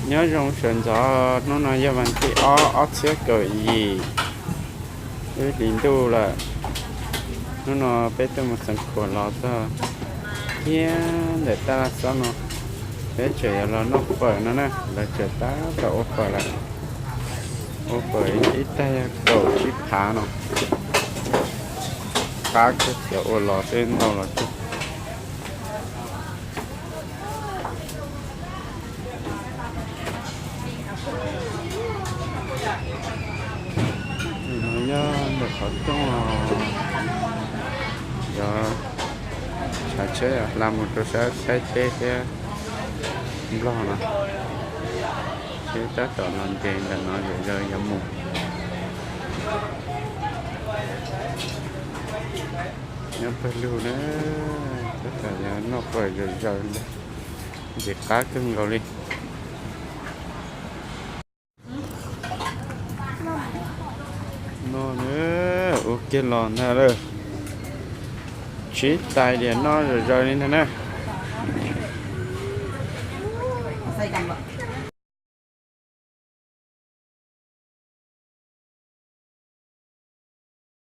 Nyob zoo sawv ntxov, hnub no yog vas thib ob, ob txhiab kaum yim, wb hlis ntuj lawm. Hnub no peb tuaj mus xeev khuam los txog thiab ntawm tab laj xob no, peb tseem yuav los noj fawm no na, lawv tseem tab tom ua fawm lawm. Ua fawm ib tag yog kaum tsib phav no, qab kawg, cov ua los tej ntau los tiag. No nyob ntawm qhov rooj, yuav tshav tsheb hla mus rau sab Thaib teb thiab Nplog no, thiab tab tom los nres ntawm no zom zaws yuav mus. Nyob pawg lug na, tab tom yuav noj fawm zom zaws ntag, ntxim qab kawg nkaus li. No na, ua kiag los ntag lawm, tsib tais diam noj zom zaws li ntag na.